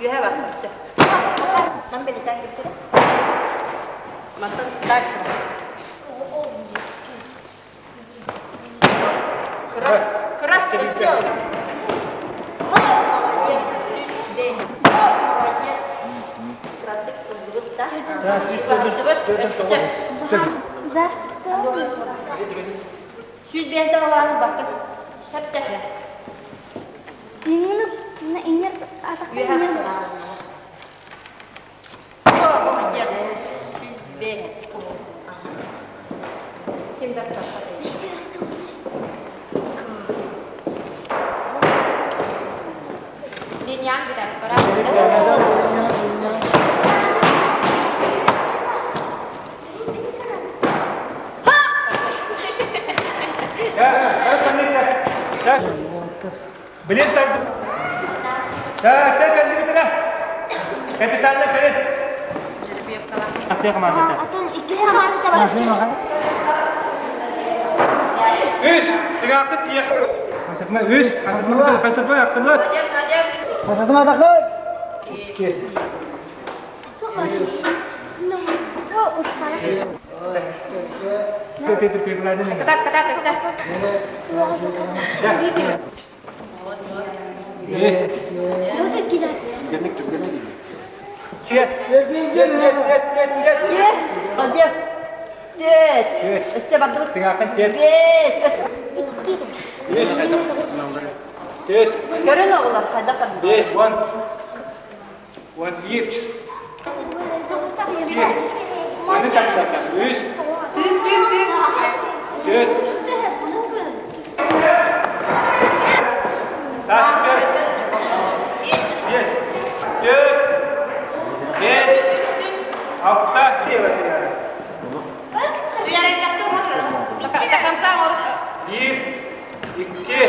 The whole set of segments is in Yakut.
Үөһэ бар, өссө. Ман бэлитээн кэпсэрэ. Мантан дальше. Кыра, кыра, өссө. Молодец, молодец. Кыратык ыллыбыт да. Ыллыбыт, өссө. 105 талааны бакыт. Хэптэ. Үөһэ Молодец. 105. Ким да Линьян гитар Билин тарды. Та, та кэллибитинэ. Капитанна кэлин. Атыа хамаандата. Үс, тыгаакы тиэх. Хасатма үс, хасатма, хасатма, хасатма. Молодец, молодец. Хасатма тахыр. Икки. Кытат, кытат, өссө. Бес. Түргенник түргенник. Чет. Gel gel Чет, gel. чет, чет, чет, чет. Молодец. Чет. Чет. Өссө бардыбыт. Тыгаакын чет. Бес. Бес. Чет. Көрөн оҕолор хайда кардыбыт. Бес. Он. Он bir. Bir. Маны таптата. Үс. Тын тын тын. Төрт. Тас бер. Бес. Төрт. Бес. Алта. До конца Bir. Икки.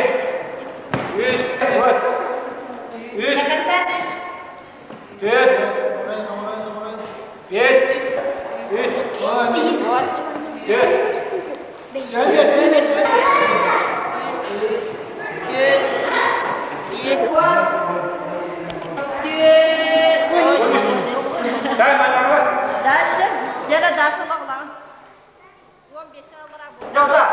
Үс. Төрт. Үс. До конца. Төрт. Бес. Үс. Вот. Төрт. Gel gel gel. Төрт. Bir. Төрт. Дай, манарла. Дальше. Дера дальше оҕолоор. 15 аллара.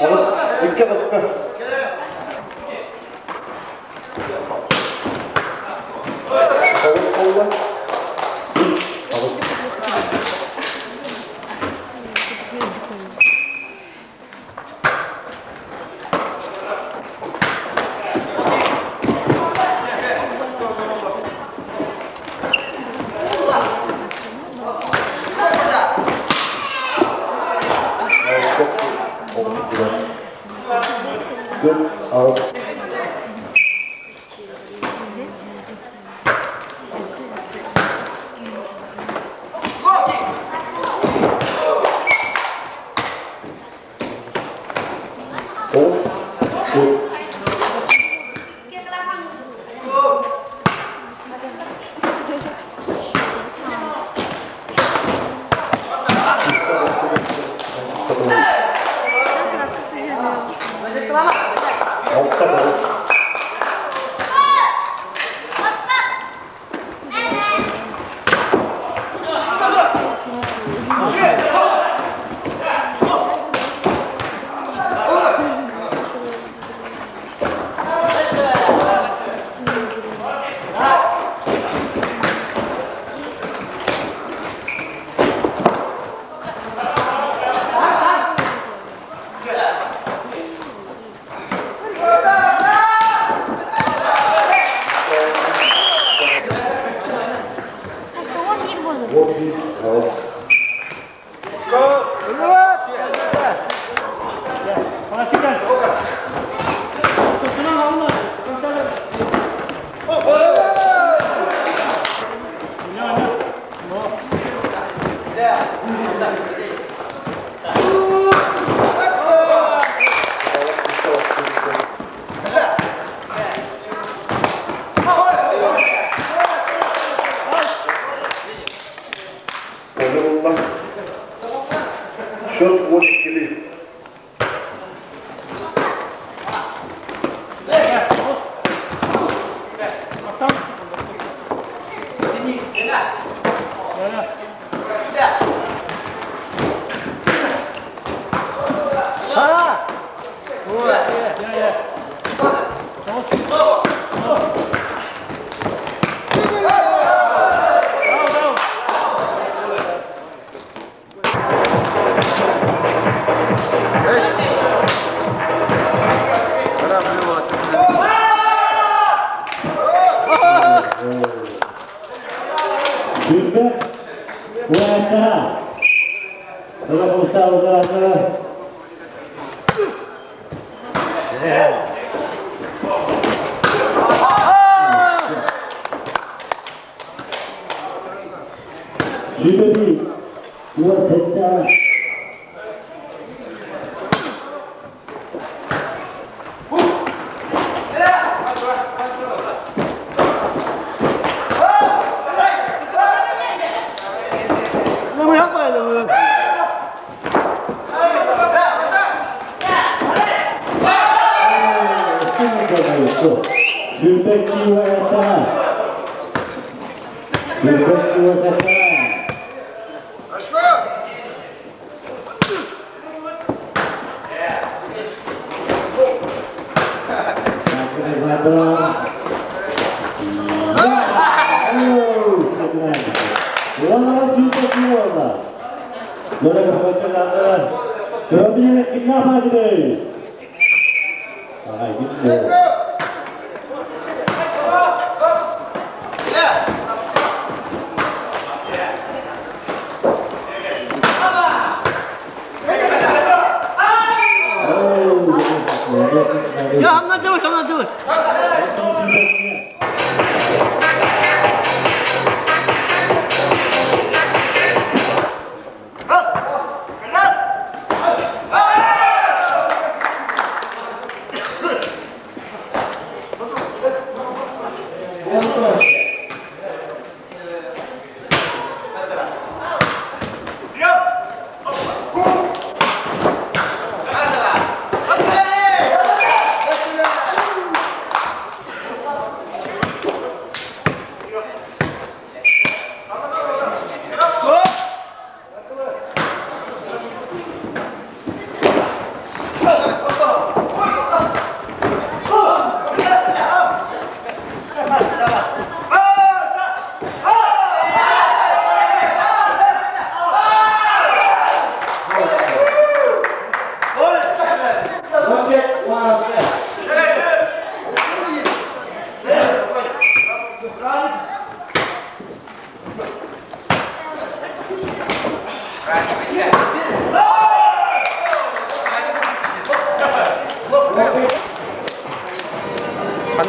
Аҕыс, икки аҕыска. Тоҕус буолла. Үс, аҕыс. Алта, тоҕус турар. Төрт, аҕыс. Тоҕус, төрт. Алта, тоҕус. 11, аҕыс. Счет 12. Сүүрбэ уонча. Сүүрбэ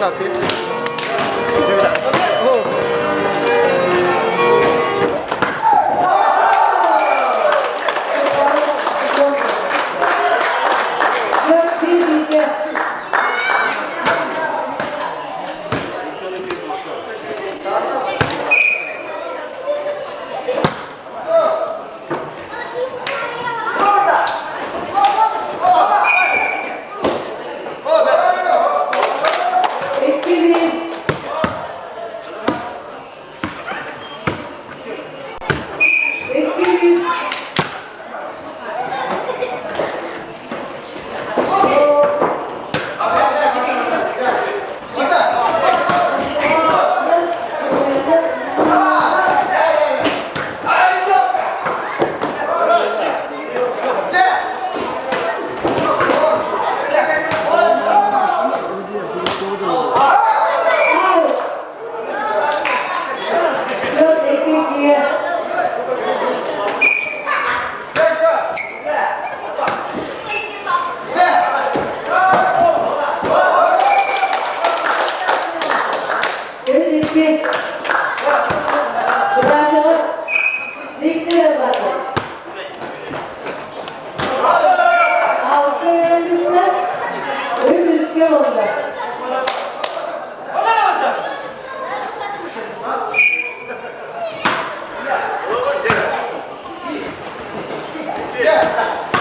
17. Yeah.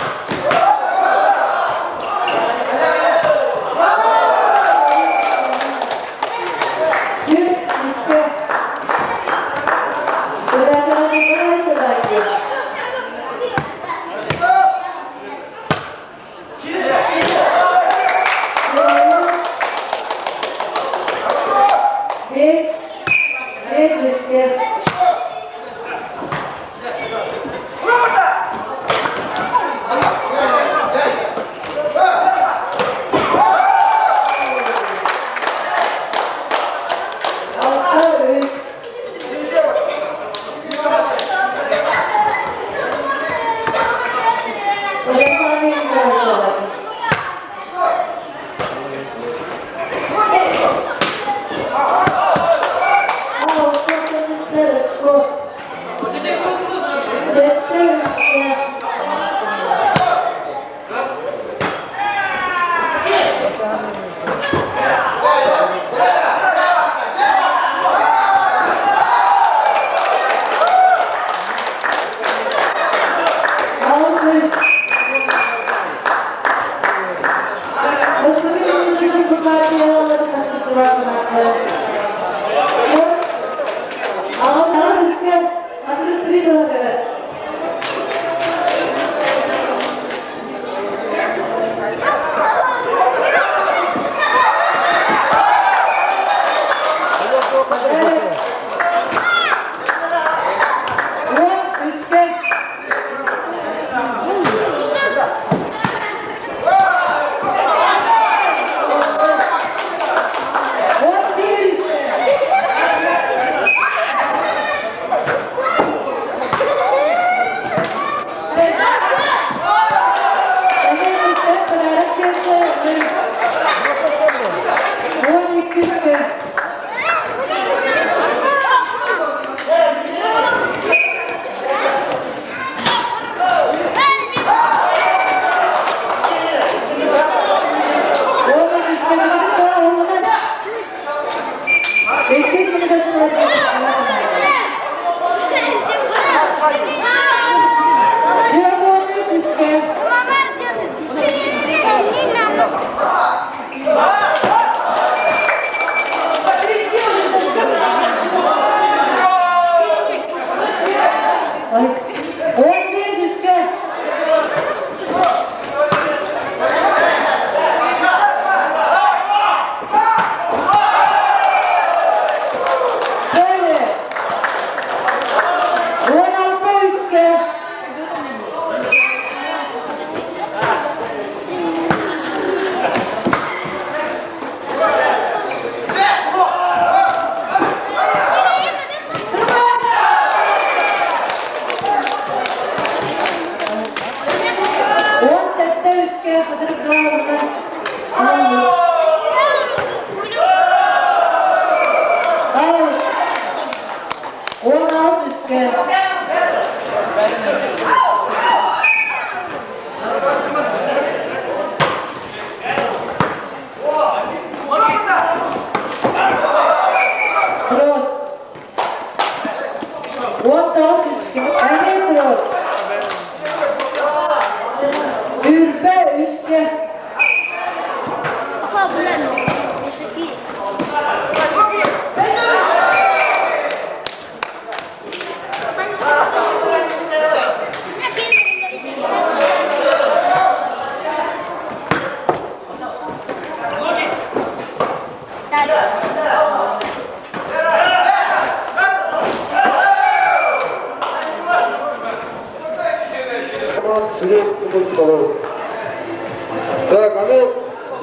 Так, аны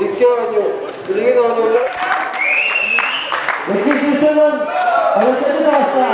икки оонньуу, билигин оонньуулар. Иккис үстэнэн Александр таҕыста.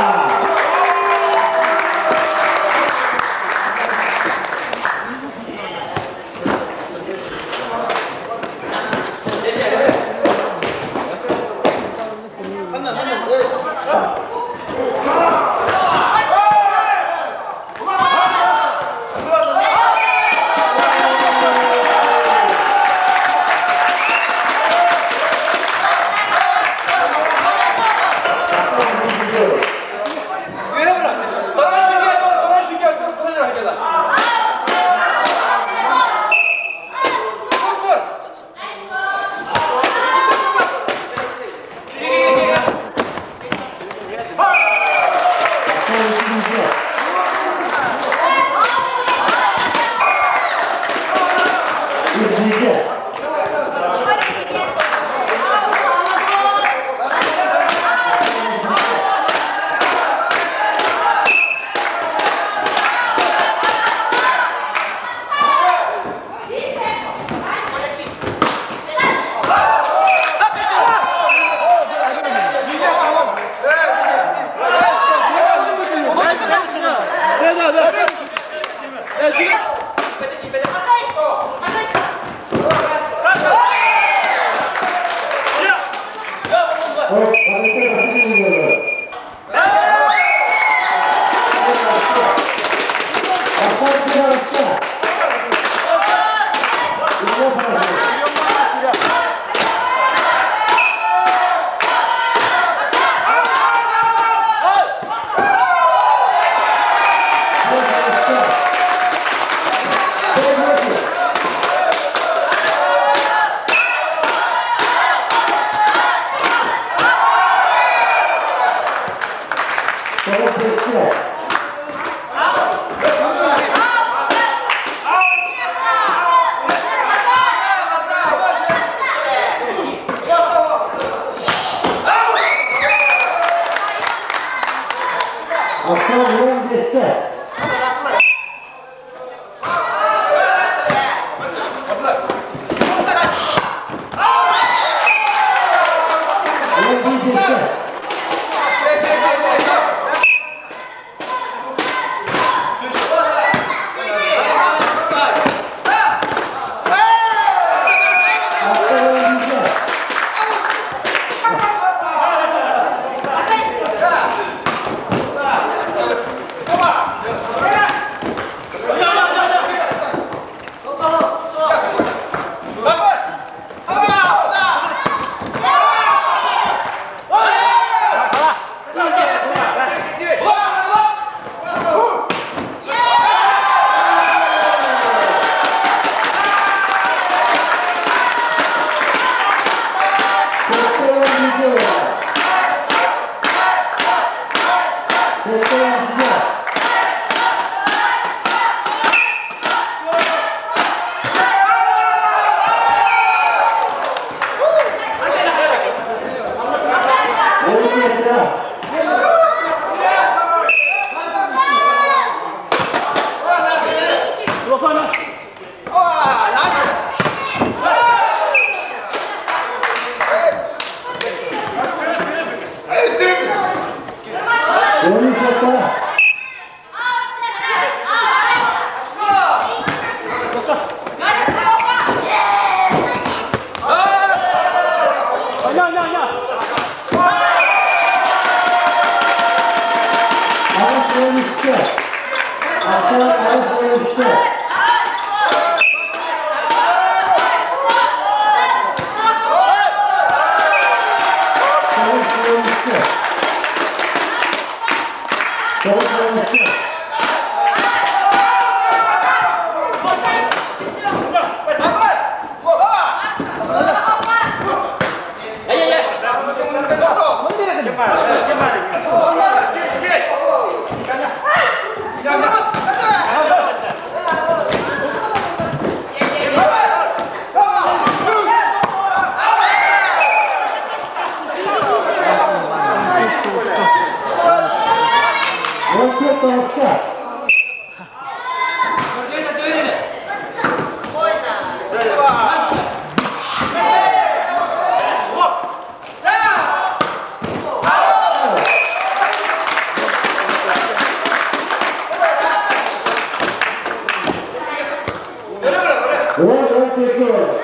10-12 олорор.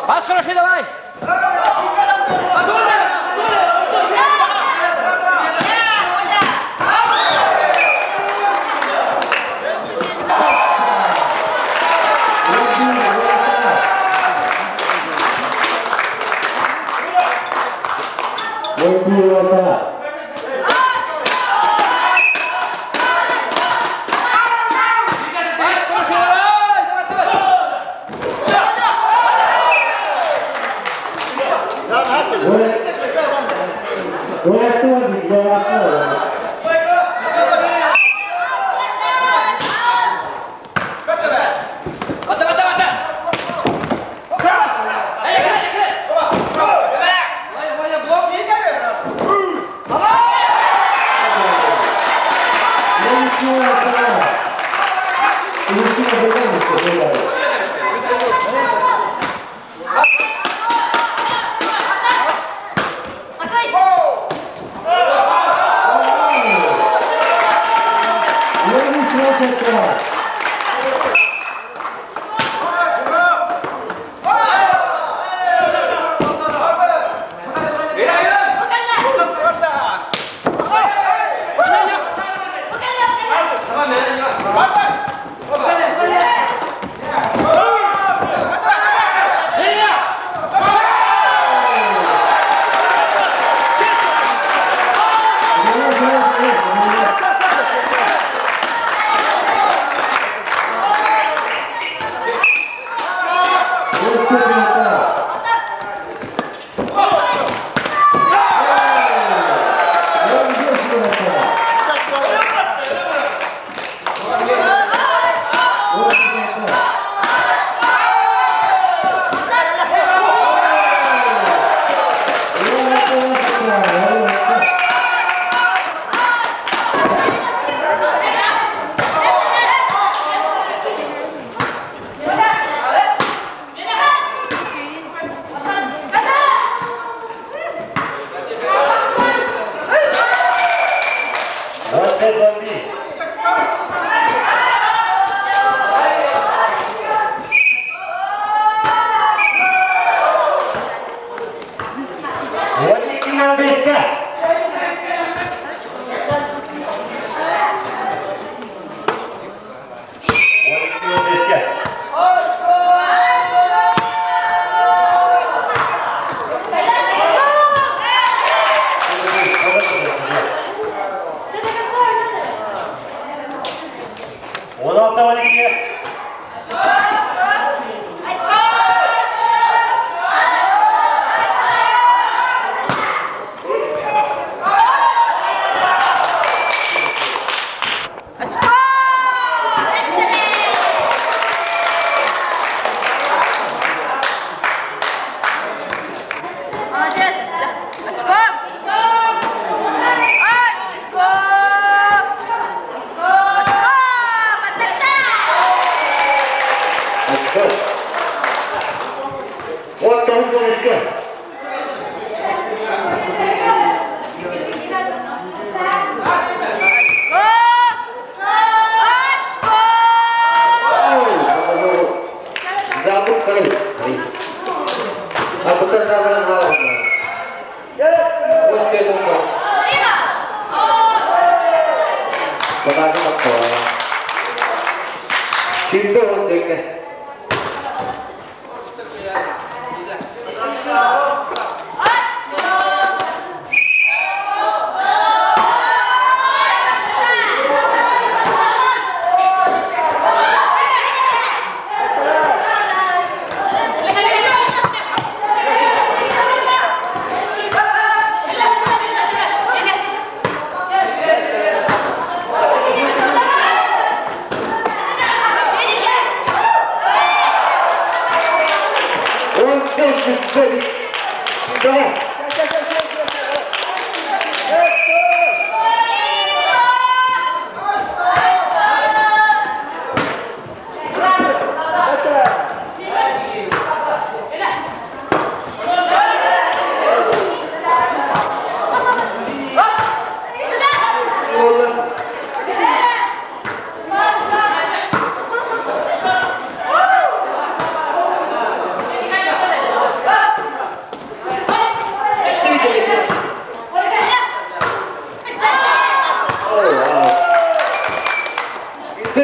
Пас хороший давай! 11 уота. Пас хороший давай! Давай, давай! 10 уота. Давай, давай, давай! Эй, играй, играй! Ваня, Ваня, блок! 12 уота. Улучшение боевого. 13 уота. Играй, играй! Ваня, Давай, Ваня! Илья! Молодец, все. Очко! Очко! Очко! Батата! Очко. Вот там очко. Очко! Очко! Забыл крыль. А потом давай. Вот это Şimdi on dakika. 15 5. Давай.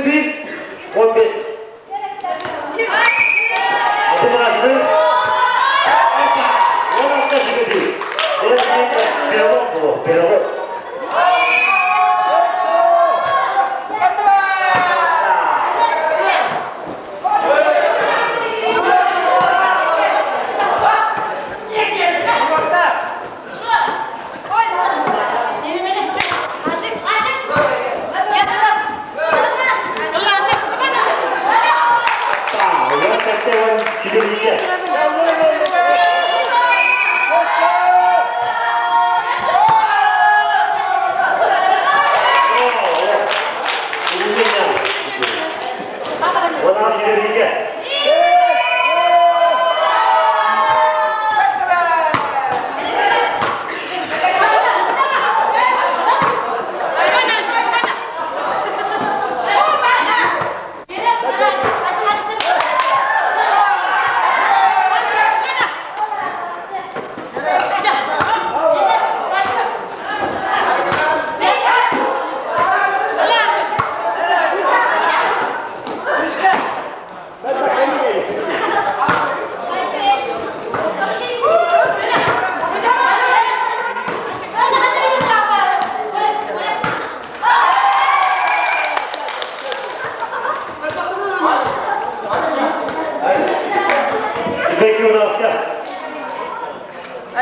Bir, 11. Atı bıraktı. Hoppa. 16 şimdi bir. Pirogov bu. Pirogov.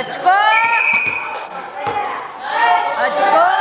Очко! Очко!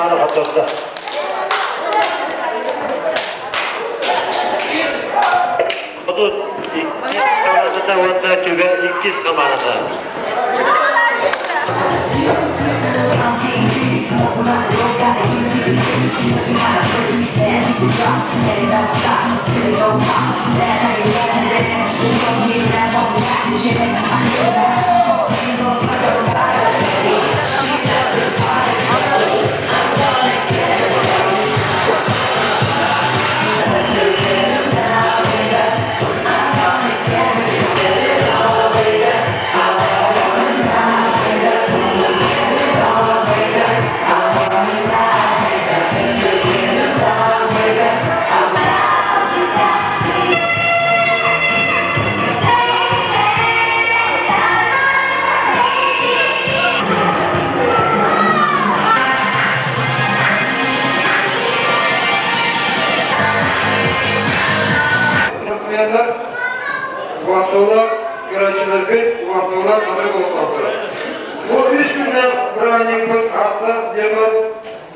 хамаана хоттордо. Отут иккис хамаандата уонна Түбэ иккис хамаандата. Спортсменнар убастабыллаах көрөөччүлэрбит, убастабыллаах хатырык олохтоохторо. Бу үс күннээх бырааһынньыкпыт ааста диэххэ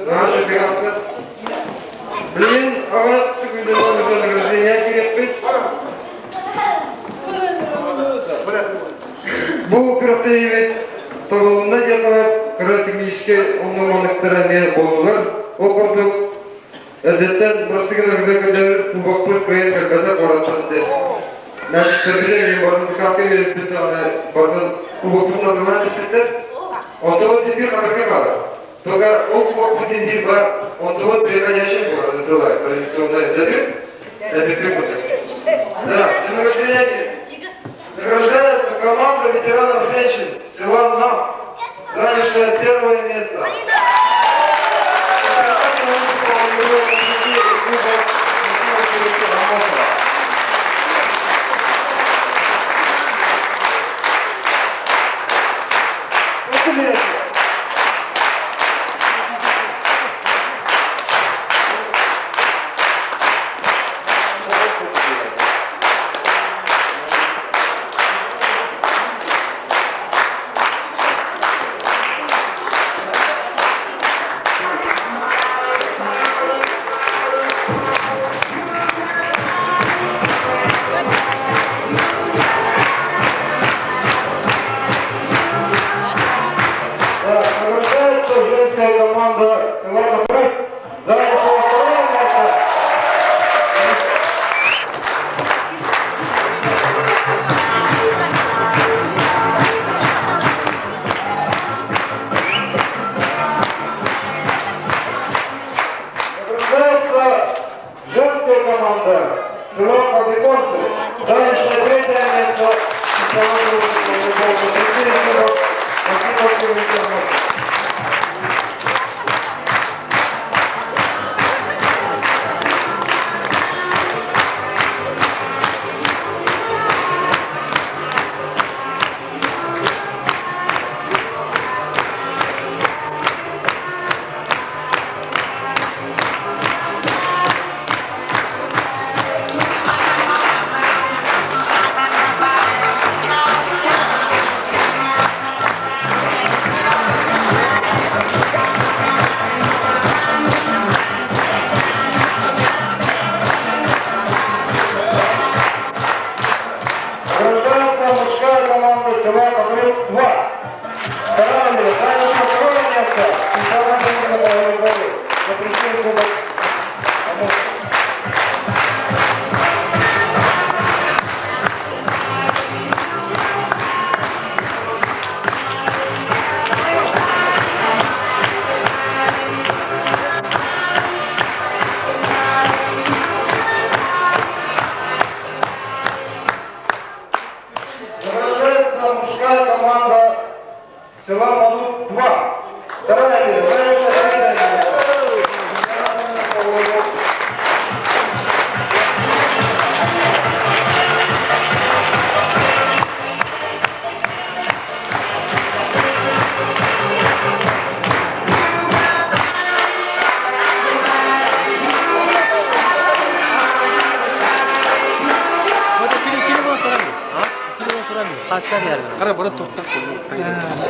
наһаа үчүгэй ааста. Билигин аҕыйах секундунан уже награждение киириэхпит. Бу күрэхтэһиибит табылынна диэтэҕэ кыра техническэй оннун-манныктара эмиэ буоллулар. Ол курдук Эрдэттэн бырастыы гынаргытыгар көрдөһөбүт, кубокпут кыайан кэлбэтэх куораттан ити. Мээчиктэрбитин эмиэ барытын заказка биэрбиппит даҕаны барытын кубокпутун атыылаан испиттэр. Онтубут биир хатырга хаалар. Только ол кубокпут биир бар, онтубут приходящим буолар, называют традиционное дебют, дебют курдук. Да, награждение. Награждается команда ветеранов женщин села Нам, занявшая первое место. Награждается женская команда села Катры, занявшая второе место. Награждается женская команда села Кадыконцы, занявшая третье место в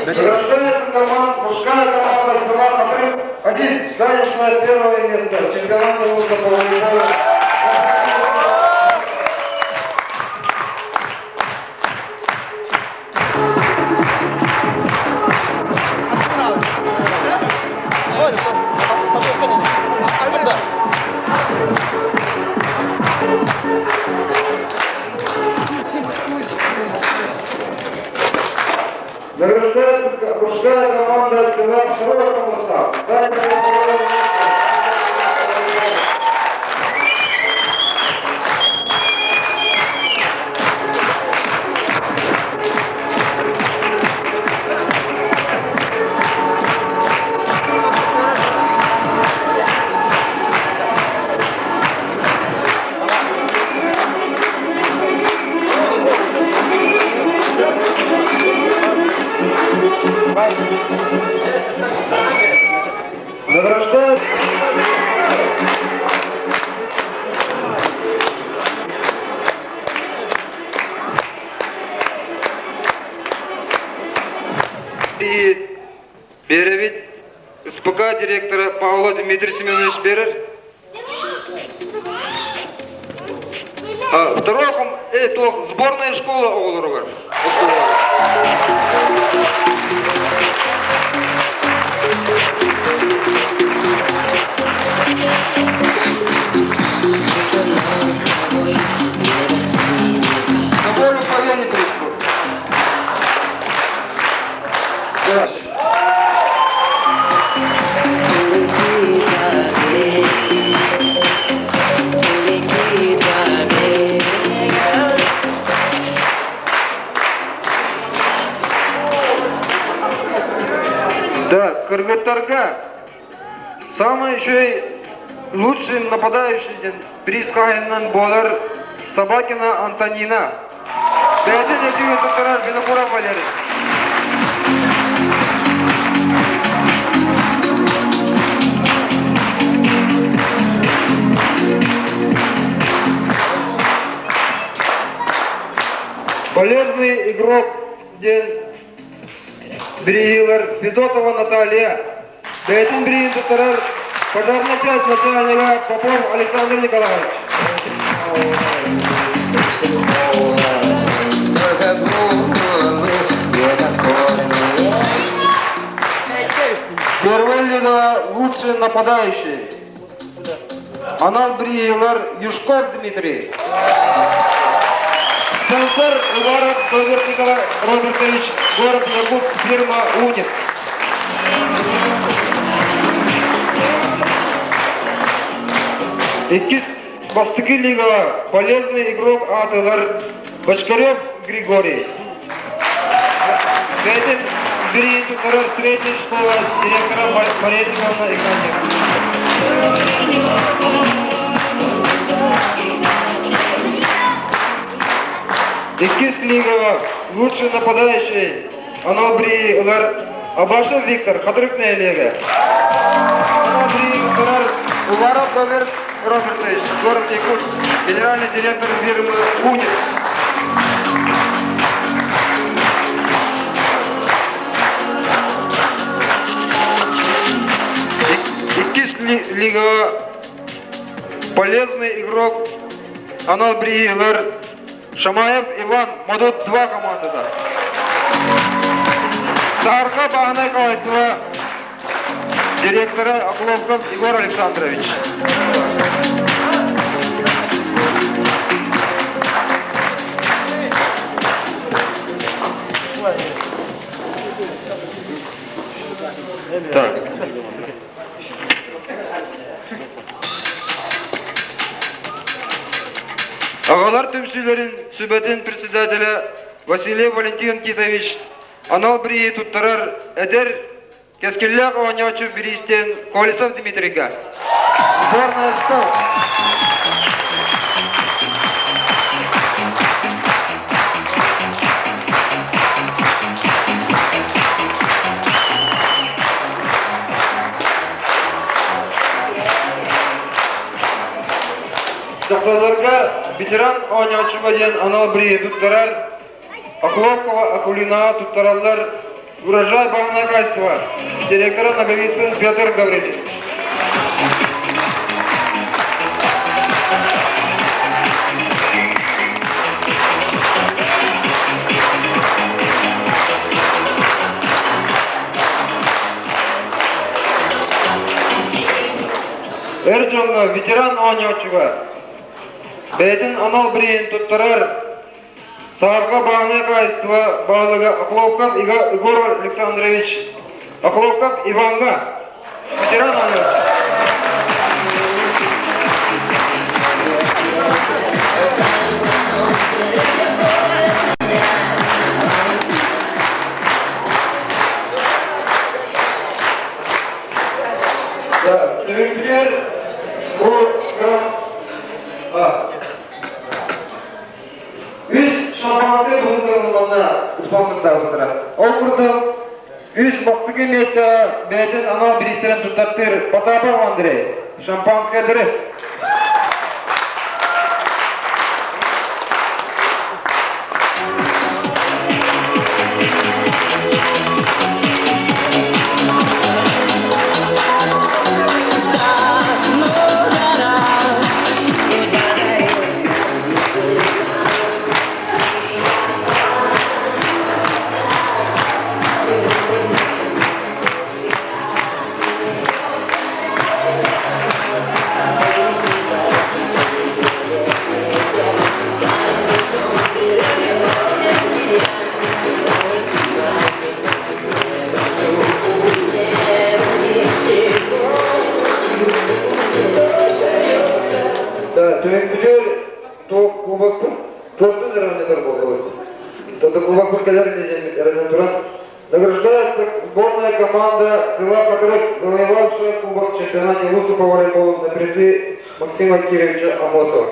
Награждается команда, мужская команда села Хатырык 1, занявшая первое место чемпионата улуса по волейболу. Награждается мужская команда села Второго Комуса. Занявшая второе место. Награждают И биэрэбит СПК директора Павлов Дмитрий Семенович биэрэр. Второй туох сборная школа оҕолоругар Соболев Павел Да. Да, кыргыттарга самый еще и лучший нападающий приз хаһайынынан буолар Собакина Антонина. Бэйэтин өтүүгүн туттарар Винокуров Валерий. Полезный игрок диэн бирииһи ылар Федотова Наталья. Бэйэтин бирииһин туттарар пожарная часть начальника Попов Александр Николаевич. Первая лига лучший нападающий. Анал бирииһи ылар Юшков Дмитрий. Спонсор Уваров Роберт Николай Робертович, город Якутск, фирма Уник. Иккис бастакы лигаҕа полезный игрок аатылар Бочкарев Григорий. Бэйэтин бирииһин туттарар средняя школа директора Мария Семеновна Игнатьева. Иккис лигаҕа лучший нападающий анал бирииһи ылар Абашев Виктор Хатырык нэһилиэгэ. Анал бирииһи туттарар Уваров Роберт Робертович, город Якутск, генеральный директор фирмы «Уник». Иккис лигаҕа полезный игрок анал бирииһи ылар Шамаев Иван Модут 2 командата. Саарга бааһынай хаһаайыстыба директора Околовков Егор Александрович. Так. Аҕалар түмсүүлэрин сүбэтин председателэ Василий Валентин Титович анал бирииһи туттарар эдэр кэскиллээх оонньооччу бириистэн Колесов Дмитрийга. Сборная стол. Дьахталларга ветеран оонньооччуга диэн анал бирииһи туттарар. Охлопкова Акулинаҕа туттараллар Урожай бааһынай хаһаайыстыба директора Ноговицын Петр Гаврильевич. Эр дьоҥҥо ветеран оонньооччуга бэйэтин анал бирииһин туттарар Саһарҕа бааһынай хаһаайыстыба баһылыга Охлопков Егор Александрович Охлопков Иваҥҥа ветеран оонньооччу. Түмүктүүр бу Үс шампанскай быһыытынан манна спонсордаабыттара. Ол курдук, үс бастакы миэстэҕэ бэйэтин анал бириистэрин туттартыыр Потапов Андрей шампанскайдары. Түмүкпүтүгэр туох кубокпут туохтан эрэнэ буоллубут. Тото кубокпут кэлэр диэммит эрэнэн туран награждается сборная команда села Хатырык, завоевавшая кубок чемпионата Улуса по волейболу на призы Максима Кировича Амосова.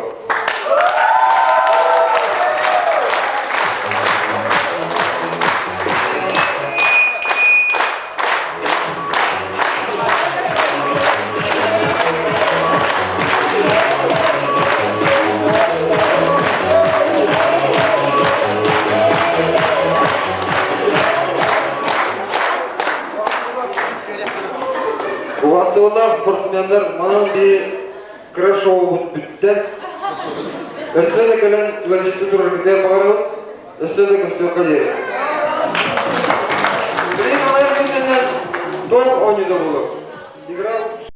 Убастыбыллаах спортсменнар манан биир кыра шоубут бүттэ. Өссө да кэлэн ыалдьытты тураргытыгар баҕарабыт. Өссө да көрсүөххэ диэри. Билигин алайар күннэнэн туох оонньуута буолуо? Игра.